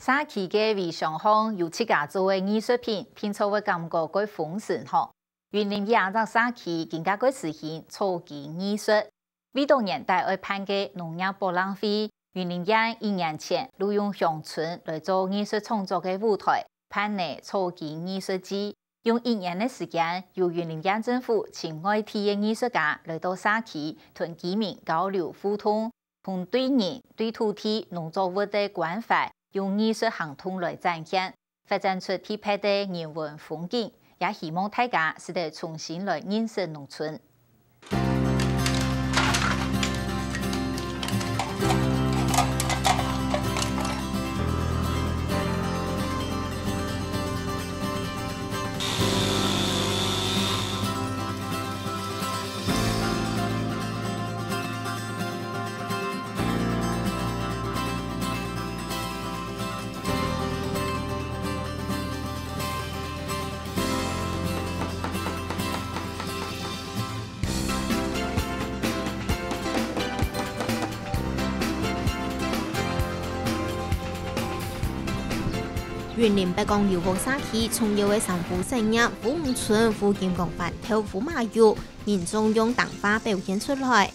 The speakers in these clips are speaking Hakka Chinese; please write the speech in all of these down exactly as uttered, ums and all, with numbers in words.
社區个圍牆項有自家做个藝術品，定著會感覺蓋豐盛吼。雲林也有隻社區更加蓋時興草根藝術。為著年底愛辦个農業博覽會，雲林縣一年前就用鄉村來做藝術創作个舞台，辦了草根藝術季。用一年个時間，由雲林縣政府尋外地个藝術家來到社區，同居民交流互動， 同對人、對土地、農作物个關懷，用藝術行動來展現，發展出特別个人文風景，也希望大家使得重新來認識農村。 雲林北港油屋社區重要个三副產業，服務村、烏金剛、番豆、烏麻油，民眾用燈花表現出來。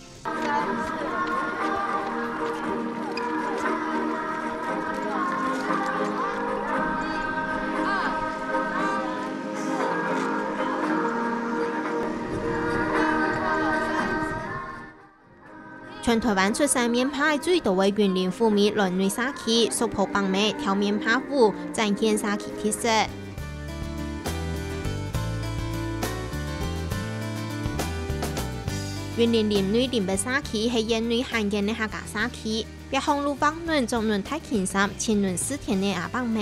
全臺灣出產面派最多个雲林虎尾崙內社區，叔婆伯姆跳面派舞，展現社區特色。雲林林內林北社區係縣內罕見个客家社區，別項路畫輪、著輪大襟衫、穿輪四天个阿伯姆，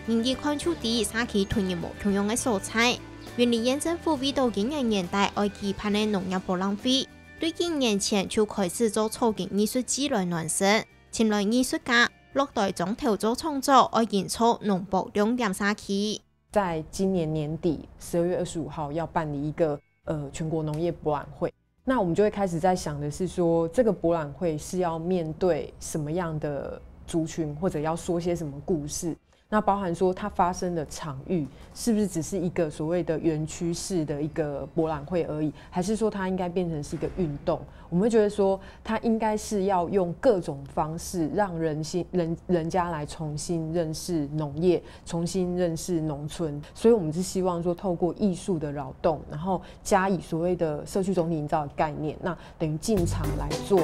人一看就知社區同人無共樣个所在。雲林縣政府為著今年年底愛舉辦个農業博覽會， 對幾年前就開始做草根藝術季來暖身，尋來藝術家落臺庄頭做創作，愛營造農博亮點社區。在今年年底，十二月二十五號要辦理一个呃全国农业博览会。那我们就会开始在想的是说，这个博览会是要面对什么样的族群，或者要说些什么故事？ 那包含说它发生的场域是不是只是一个所谓的园区式的一个博览会而已，还是说它应该变成是一个运动？我们会觉得说，它应该是要用各种方式，让人心人人家来重新认识农业，重新认识农村。所以我们是希望说，透过艺术的扰动，然后加以所谓的社区总体营造的概念，那等于进场来做。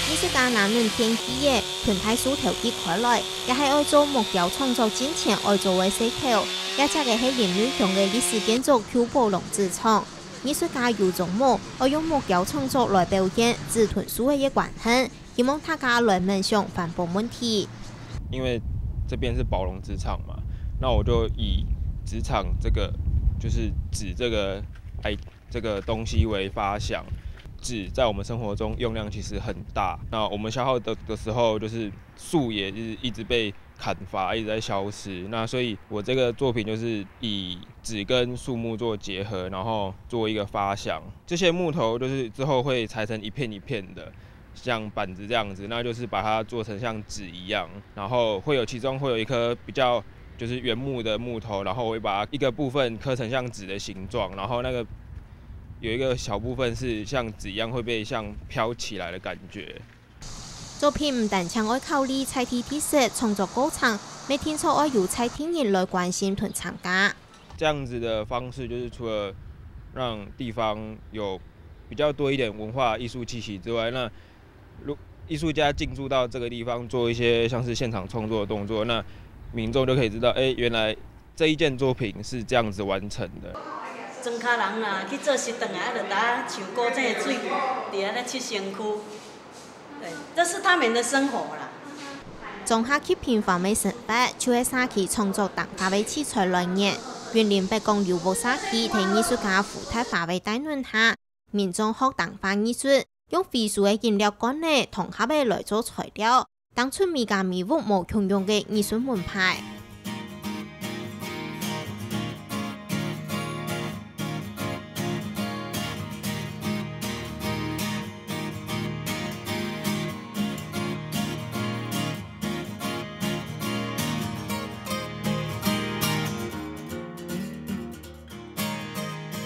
藝術家拿等電鋸仔，同大樹頭鋸開來，也係愛做木雕創作進前愛做个事頭。這隻个係林內鄉个歷史建築舊寶龍紙廠。藝術家游宗武愛用木雕創作來表現紙同樹个關係， 希望大家來愐想環保問題。因為這邊是寶龍紙廠嘛，那我就以紙廠這個，就是紙這個，哎，這個東西為發想。紙在我們生活中用量其實很大，那我們消耗的，的時候，就是樹也是一直被砍伐，一直在消失。那所以我這個作品就是以紙跟樹木做結合，然後做一個發想。這些木頭就是之後會裁成一片一片的， 像板子這樣子，那就是把它做成像紙一樣，然後會有其中會有一棵比較就是原木的木頭，然後我會把它一個部分刻成像紙的形狀，然後那個有一個小部分是像紙一樣會被像飄起來的感覺。作品毋單淨愛考慮在地特色創作過程，乜定著愛有在地人來關心同參加。 這樣子的方式，就是除了讓地方有比較多一點文化藝術氣息之外，那如，藝術家進駐到這個地方做一些像是現場創作的動作，那民眾就可以知道，哎，原來這一件作品是這樣子完成的。庄跤人啊，去做穡轉來，啊，就搭像古井个水，佇遐咧拭身軀。 對，這是他們的生活啦。莊下及平凡个生活，就係社區創作當下个題材來源。雲林北港油屋社區在藝術家胡達華个帶領下，民眾學當下藝術，用回收个飲料罐仔、糖盒仔來做材料，當出每家每屋無共樣个藝術門派。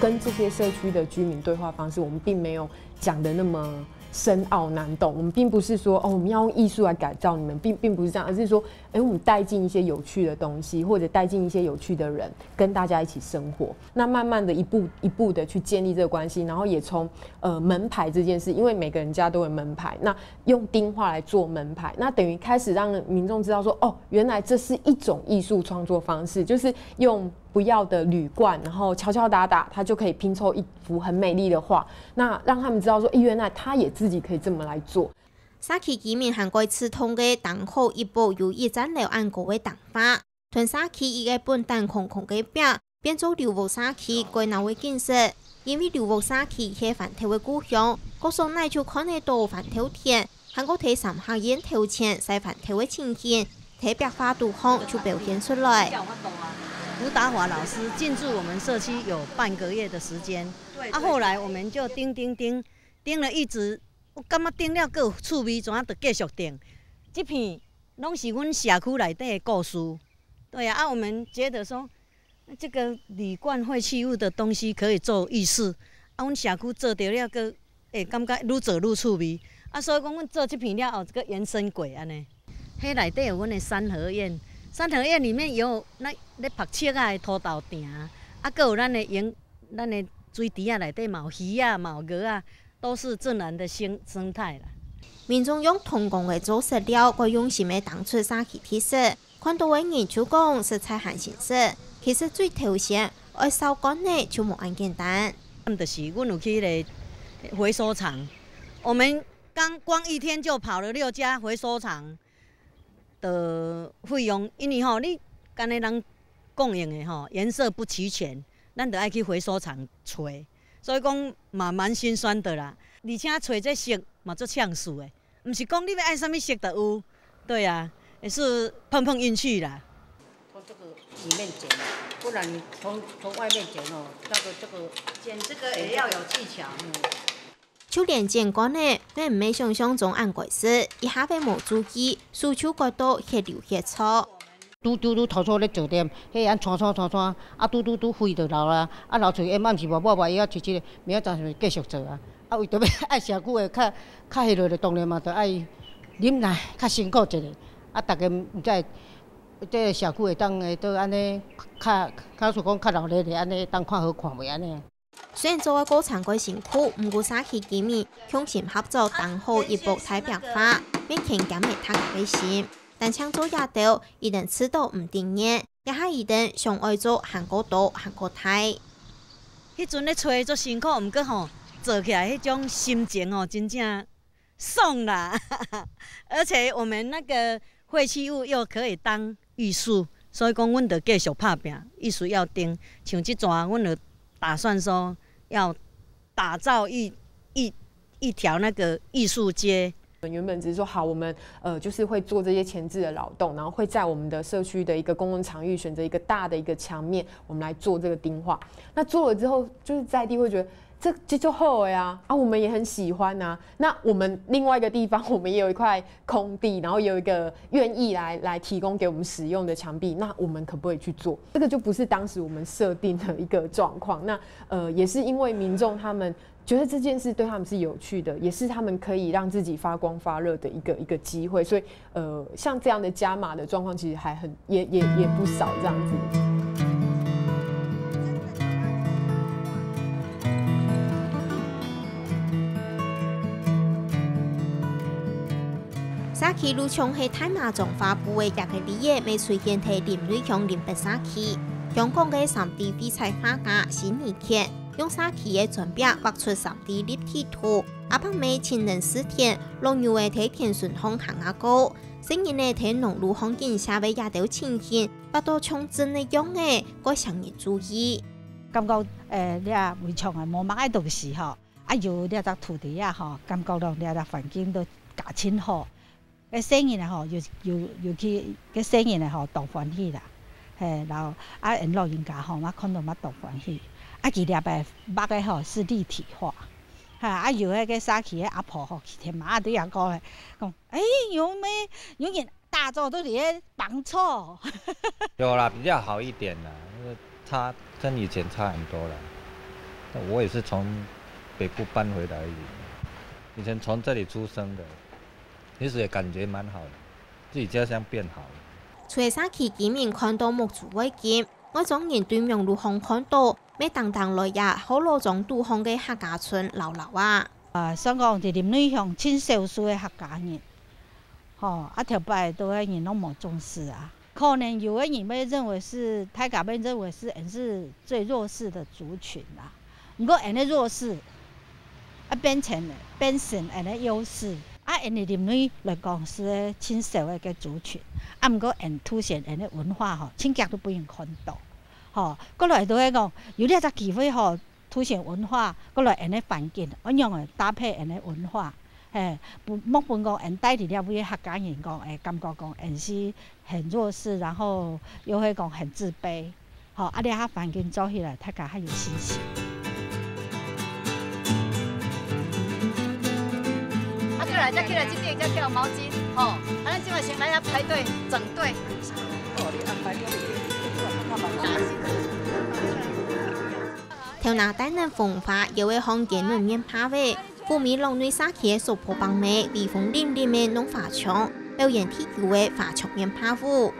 跟这些社区的居民对话方式，我们并没有讲的那么深奥难懂。我们并不是说哦，我们要用艺术来改造你们，并并不是这样，而是说，哎，我们带进一些有趣的东西，或者带进一些有趣的人，跟大家一起生活。那慢慢的一步一步的去建立这个关系，然后也从呃门牌这件事，因为每个人家都有门牌，那用丁画来做门牌，那等于开始让民众知道说，哦，原来这是一种艺术创作方式，就是用不要的铝罐，然后敲敲打打，它就可以拼凑一幅很美丽的画。那让他们知道说，诶，原来他也自己可以这么来做。社區居民還過自動个當好一步有一層樓恁高个頂花，同社區一個本旦空空个壁，變做綠屋社區該鬧个景色。因為綠屋社區係番豆个故鄉，各所哪就看得到番豆田， 還過在三合院頭前曬番豆个情形，在壁畫肚項就表現出來。吳達華老師進駐我們社區有半個月的時間，啊，後來我們就釘釘釘，釘了一直，我感覺釘了夠趣味，怎樣就繼續釘。這片攏是阮社區內底的故事，對啊，啊，我們覺得說，這個鋁罐廢棄物的東西可以做藝術，啊，阮社區做著了，閣會感覺愈做愈趣味。啊，所以講，阮做這片了後，這個延伸過按呢。彼內底有阮的三合院，三合院裡面有咱咧曝粟仔的塗豆埕，啊，閣有咱的螢，咱的水池仔內底嘛有魚仔，嘛有鵝仔，都是自然的生生態啦。民眾用童工个做事了，過用心个當出社區特色。 看到个人就講實在還新鮮，其實最頭先愛掃罐仔就無恁簡單。就是阮有去个回收廠，我們剛光一天就跑了六家回收廠的費用，因為吼，你干焦人供應的吼，顏色不齊全，咱就愛去回收廠揣，所以講嘛蠻心酸的啦。而且揣這色嘛足搶手的。 毋是講你欲愛啥物色都有，對啊，也是碰碰運氣啦。从这个里面剪，不然你从从外面剪哦，那个这个剪这个也要有技巧。嗯。就連剪罐仔，也毋係想像中恁該事，一下會無注意，手就割到血流血出。拄拄拄頭先咧做店，迄安穿穿穿穿，啊拄拄拄飛就流啦，啊流出去，暗时抹抹抹，伊啊直直，明仔載繼續做啊。 啊，為著欲愛社區的較較迄落，當然嘛，著愛忍耐，較辛苦一下。啊，逐家毋知，這社區會當會做安尼，較，較是講較鬧熱咧，安尼當看好看袂安尼。雖然做个過程過辛苦，毋過社區居民同心合作，當好一幅大壁畫，乜牽感動大家个心。但淨做這兜，一定試著毋定人。 這下一定想愛做還過多還過大。迄陣咧吹足辛苦，毋過吼，做起來迄種心情吼，真正爽啦！而且我們那個廢棄物又可以當藝術，所以講阮就繼續拍拚，藝術要定。像這陣，阮就打算說要打造一一一條那個藝術街。 我们原本只是说好，我们呃就是会做这些前置的劳动，然后会在我们的社区的一个公共场域选择一个大的一个墙面，我们来做这个钉画。那做了之后，就是在地会觉得这这就好了呀，啊，我们也很喜欢啊。那我们另外一个地方，我们也有一块空地，然后有一个愿意来来提供给我们使用的墙壁，那我们可不可以去做？这个就不是当时我们设定的一个状况。那呃，也是因为民众他们 觉得这件事对他们是有趣的，也是他们可以让自己发光发热的一个一个机会。所以，呃，像这样的加码的状况，其实还很也也也不少这样子。社區路像係大麻將花布个一个例仔，乜出現在林瑞鄉林北社區。香港个三D廢材畫家辛尼乾 用社區个磚壁畫出三D立體圖，阿伯姆親臨試田，老牛仔在田脣項行啊過，細人仔在農路項緊寫个這兜情形，畫到像真个樣仔，蓋想人注意。感覺誒，這圍牆啊，無麼个東西吼，啊有這隻土地啊吼，感覺到這隻環境都加真好。 該細人仔吼，尤尤尤其該細人仔吼，當歡喜啦。嘿，然後啊，𫣆老人家吼，嘛看到嘛當歡喜。啊，佢這擺畫个吼是立體畫，哈，啊有該个社區个阿婆吼，天嘛都要講咧，講，哎，有沒有人打造都在幫助？有啦，比較好一點啦，因為差跟以前差很多了。我也是从北部搬回来而已，以前从这里出生的，其实也感觉蛮好的，自己家乡变好了。除了社区居民看到目珠會金，外庄人對網路項看到，乜當當來這河洛庄肚項个客家村尞尞啊。啊，算講佇林內鄉盡少數个客家人，吼，啊，頭擺都个人攏無重視啊。可能有个人會認為是，大家會認為是，嗯，是最弱勢的族群啦。毋過，𫣆个弱勢，啊，變成，變成𫣆个優勢。啊，𫣆个林內來講是盡少个个族群，啊，毋過𫣆凸顯𫣆个文化吼，盡遽都分人看到。吼，過來都會講，有這隻機會吼， 凸顯文化，過來𫣆个環境，仰般來搭配𫣆个文化。嘿，毋，莫分講𫣆戴在這位个客家人講，會感覺講𫣆是很弱勢，然後又會講很自卑。吼，啊，這下環境做起來，大家較有信心。啊，過來，再過來這邊，再叫毛巾，吼。啊，咱這馬先來遐排隊，整隊。哦，你安排你的，你看嘛。 頭那帶等紅花，腰仔項肩輪棉帕仔，富美樂內社區个叔婆伯姆威風凜凜个弄花槍，表演地球个花槍棉帕舞。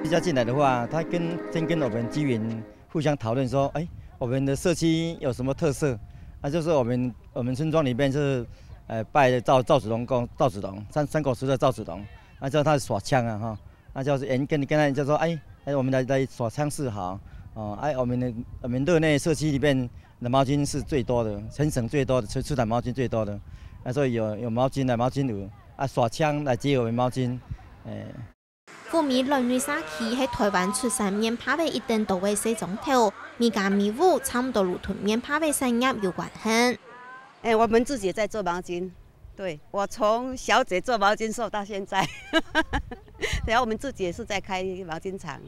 比較進來的話，他跟，先跟我們居民互相討論說，哎，我們的社區有什麼特色？那就是我們，我們村莊裡面是，呃，拜趙，趙子龍公，趙子龍，三，三國時代趙子龍，那叫他耍槍啊，哈，那就是，哎，跟，跟他就說，哎，哎，我們來，來耍槍示好，哦，哎，我們的，我們樂內社區裡面的毛巾是最多的，全省最多的，出，出產毛巾最多的，那所以有，有毛巾的，毛巾舞，啊，耍槍來接我們毛巾，哎。 富美樂內社區係臺灣出產棉帕仔一等多个細庄頭，每家每戶差毋多都同棉帕仔產業有關係。哎，我們自己也在做毛巾，對，我從小姐做毛巾做到現在，然後我們自己也是在開毛巾廠。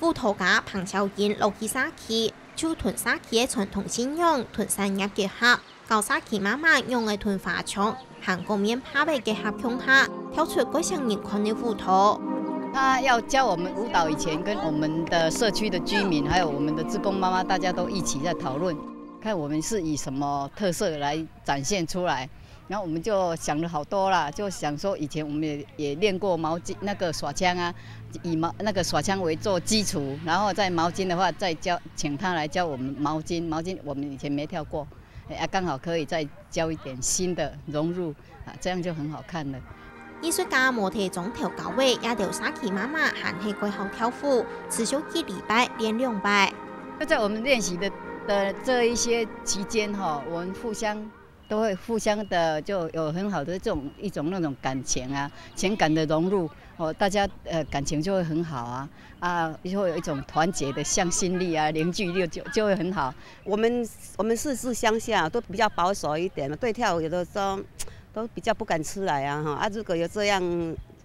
舞蹈家彭小英落去社區，就同社區个傳統信仰同產業結合， 教社區媽媽仰仔同花槍、還過棉帕仔結合共下，跳出蓋少人看个舞蹈。她要教我們舞蹈，以前跟我們的社區的居民，還有我們的志工媽媽，大家都一起在討論，看我們是以什麼特色來展現出來。然後我們就想了好多啦，就想說以前我們也，也練過毛巾，那個耍槍啊，以毛，那個耍槍為做基礎，然後在毛巾的話再教，請她來教我們毛巾。毛巾我們以前沒跳過， 哎，啊，剛好可以再教一點新的融入，啊，這樣就很好看了。藝術家無提莊頭教會，這兜社區媽媽還係蓋好跳舞，持續幾禮拜練兩擺。就在我們練習的，的這一些期間哈，我們互相都會互相的就有很好的這種，一種那種感情啊，情感的融入，哦，大家，呃，感情就會很好啊。 啊，就會有一種團結的向心力啊，凝聚力就，就會很好。我們，我們是住鄉下，都比較保守一點，對跳舞有的時候都比較不敢出來啊，哈。啊，如果有這樣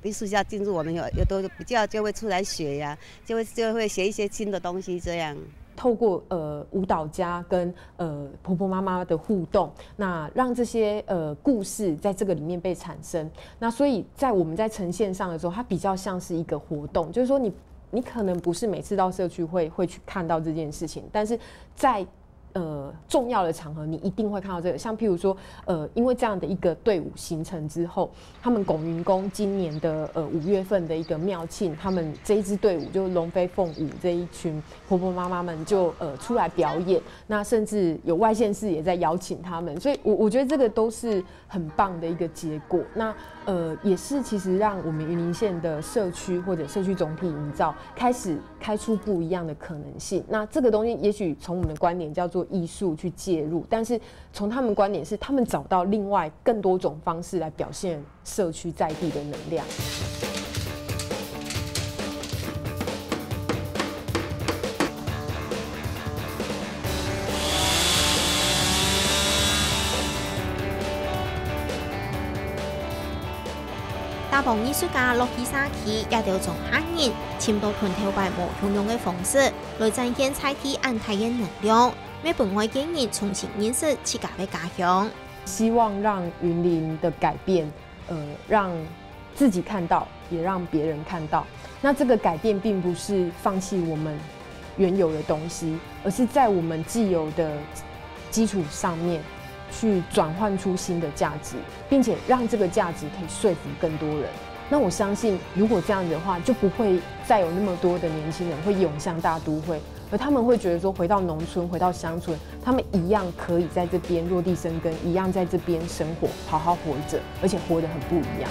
藝術家進入，我們有，有的比較就會出來學呀，就會，就會學一些新的東西這樣。透過，呃，舞蹈家跟，呃，婆婆媽媽的互動，那讓這些，呃，故事在這個裡面被產生。那所以在我們在呈現上的時候，它比較像是一個活動，就是說你，你可能不是每次到社區會，會去看到這件事情，但是在，呃，重要的場合，你一定會看到這個。像譬如說，呃，因為這樣的一個隊伍形成之後，他們龔雲宮今年的，呃，五月份的一個廟慶，他們這一支隊伍，就龍飛鳳舞這一群婆婆媽媽們就，呃，出來表演。那甚至有外縣市也在邀請他們，所以我，我覺得這個都是很棒的一個結果。那，呃，也是其實讓我們雲林縣的社區或者社區總體營造開始開出不一樣的可能性。那這個東西也許從我們的觀點叫做藝術去介入，但是從他們觀點是他們找到另外更多種方式來表現社區在地的能量。打幫藝術家落去社區，這兜庄下人尋到同頭擺無共樣个方式，來展現在地恁大个能量，乜分外界人重新認識自家个家鄉。希望讓雲林的改變，呃，讓自己看到，也让别人看到。那这个改变并不是放弃我们原有的东西，而是在我们既有的基础上面去转换出新的价值，并且让这个价值可以说服更多人。那我相信，如果这样子的话，就不会再有那么多的年轻人会涌向大都会，而他们会觉得说，回到农村，回到乡村，他们一样可以在这边落地生根，一样在这边生活，好好活着，而且活得很不一样。